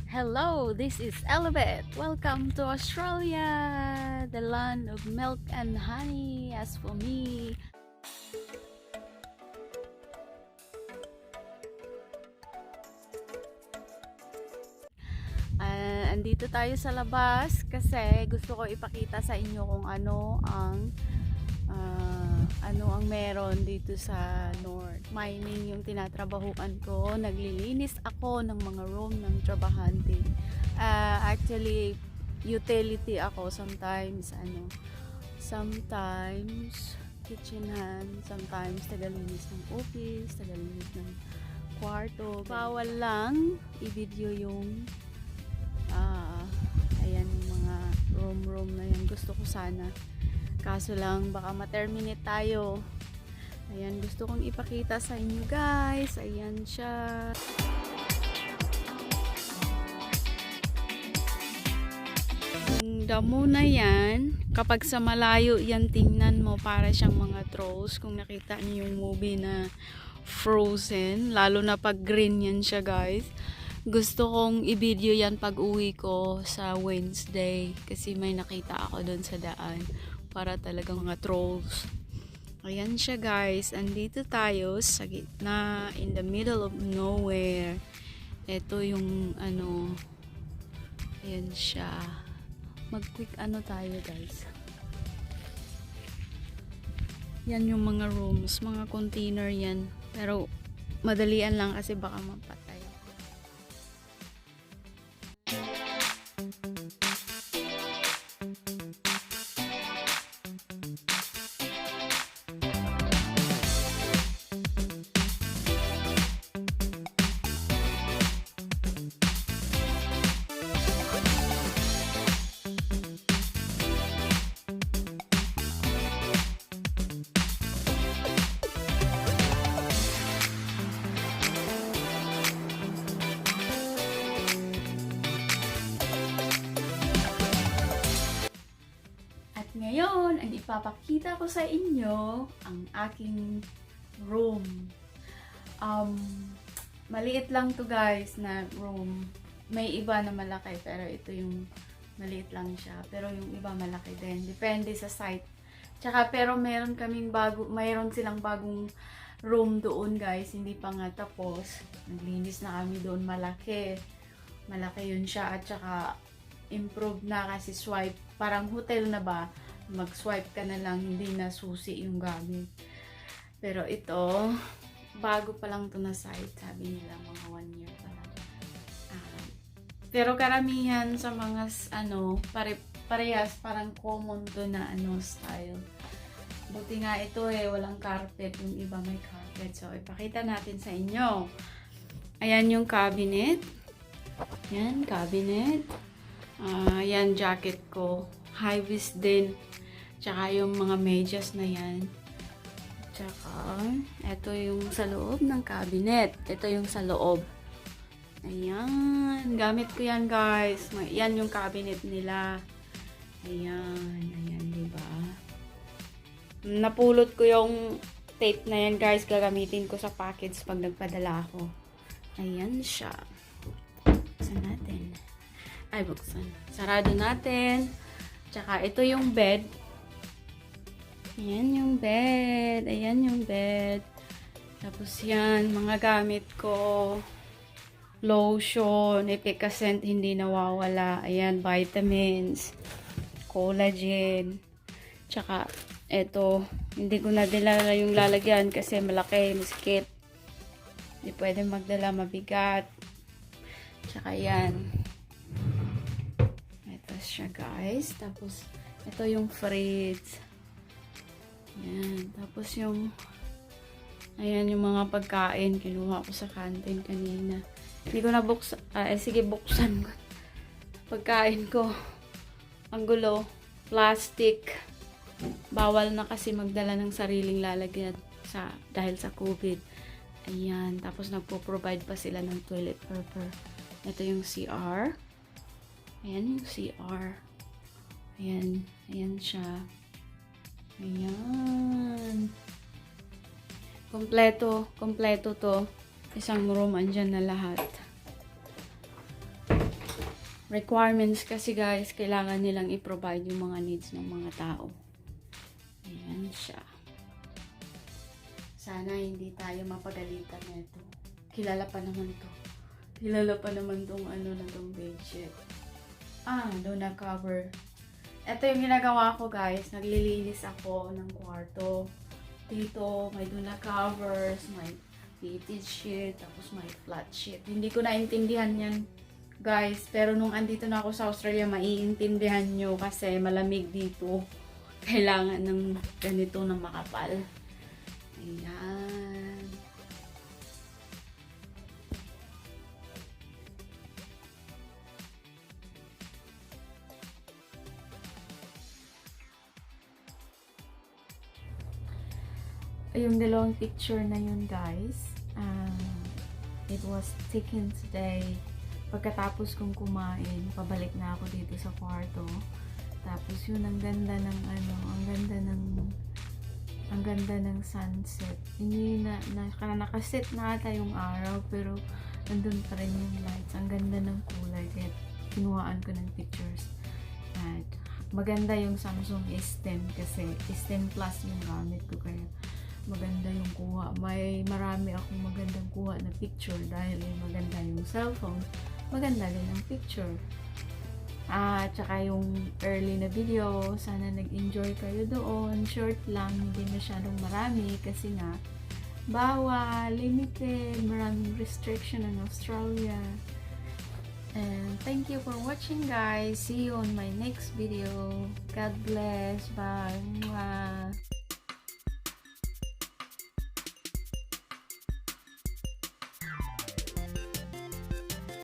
Hello, this is Elizabeth. Welcome to Australia, the land of milk and honey. As for me, andito tayo sa labas kasi gusto ko ipakita sa inyo kung ano ang meron dito sa North. Mining yung tinatrabahuan ko. Naglilinis ako ng mga room ng trabahante. Actually, utility ako sometimes kitchen hand, sometimes tagalinis ng office, tagalinis ng kwarto. Bawal lang i-video yung ayan yung mga room na yan. Gusto ko sana, kaso lang baka ma-terminate tayo. Ayan, gusto kong ipakita sa inyo guys. Ayan siya. Yung damo na yan, kapag sa malayo yan tingnan mo, para siyang mga trolls. Kung nakita niyo yung movie na Frozen, lalo na pag green yan siya guys. Gusto kong i-video yan pag uwi ko sa Wednesday kasi may nakita ako doon sa daan, para talagang mga trolls. Ayan siya guys, andito tayo sa gitna, in the middle of nowhere. Ito yung ayan siya. Mag-quick tayo guys. Yan yung mga rooms, mga container yan. Pero madalian lang kasi baka mapatay. Ngayon, ang ipapakita ko sa inyo ang aking room. Maliit lang to guys na room. May iba na malaki pero ito yung maliit lang siya. Pero yung iba malaki din. Depende sa site. Tsaka pero mayroon silang bagong room doon guys. Hindi pa nga tapos. Naglinis na kami doon. Malaki. Malaki yun siya. At tsaka improve na kasi swipe. Parang hotel na ba? Mag-swipe ka na lang, hindi na susi yung gamit. Pero ito, bago pa lang to na site. Sabi nila mga 1 year pa lang. Pero karamihan sa mga parehas, parang common to na style. Buti nga ito walang carpet. Yung iba may carpet. So, ipakita natin sa inyo. Ayan yung cabinet. Yan, cabinet. Yan, jacket ko. High-vis din. Tsaka yung mga medyas na yan. Tsaka, ito yung sa loob ng cabinet. Ito yung sa loob. Ayan. Gamit ko yan, guys. Yan yung cabinet nila. Ayan. Ayan, diba? Napulot ko yung tape na yan, guys. Gagamitin ko sa package pag nagpadala ako. Ayan siya. Buksan natin. Ay, buksan. Sarado natin. Tsaka, ito yung bed. Ayan yung bed. Ayan yung bed. Tapos yan, mga gamit ko. Lotion, Epicacent, hindi nawawala. Ayan, vitamins. Collagen. Tsaka, ito. Hindi ko na dinala yung lalagyan kasi malaki, miskit. Hindi pwede magdala, mabigat. Tsaka yan. Ito siya guys. Tapos, ito yung fridge. Ayan. Tapos yung ayan yung mga pagkain. Kinuha ko sa canteen kanina. Hindi ko na buksan. Sige, buksan ko. Pagkain ko. Ang gulo. Plastic. Bawal na kasi magdala ng sariling lalagyan dahil sa COVID. Ayan. Tapos nagpo-provide pa sila ng toilet paper. Ito yung CR. Ayan yung CR. Ayan. Ayan siya. Ayan. Kompleto to. Isang room, andyan na lahat. requirements kasi guys, kailangan nilang i-provide yung mga needs ng mga tao. Ayan siya. Sana hindi tayo mapagalitan nito. Kilala pa naman to. Kilala pa naman tong ano na tong bedsheet. Doona cover. Ito yung ginagawa ko guys. Naglilinis ako ng kwarto. Dito, may doona covers, may fitted sheet, tapos may flat sheet. Hindi ko naintindihan yan guys. Pero nung andito na ako sa Australia, maiintindihan nyo kasi malamig dito. Kailangan ng ganito na makapal. Ayan. Yung dalawang picture na yun guys, it was taken today pagkatapos kong kumain. Pabalik na ako dito sa kwarto. Tapos yun, ang ganda ng ano, ang ganda ng sunset. Hindi nakaset na ata yung araw, pero nandun pa rin yung lights. Ang ganda ng kulay, kaya kinuhaan ko ng pictures. At maganda yung Samsung S10 kasi S10 Plus yung gamit ko, kaya maganda yung kuha. May marami akong magandang kuha na picture dahil maganda yung cellphone. Maganda din ang picture. Tsaka yung early na video, sana nag-enjoy kayo doon. Short lang, hindi masyadong marami kasi nga bawal, limited, maraming restriction in Australia. And thank you for watching guys. See you on my next video. God bless. Bye. Mwah.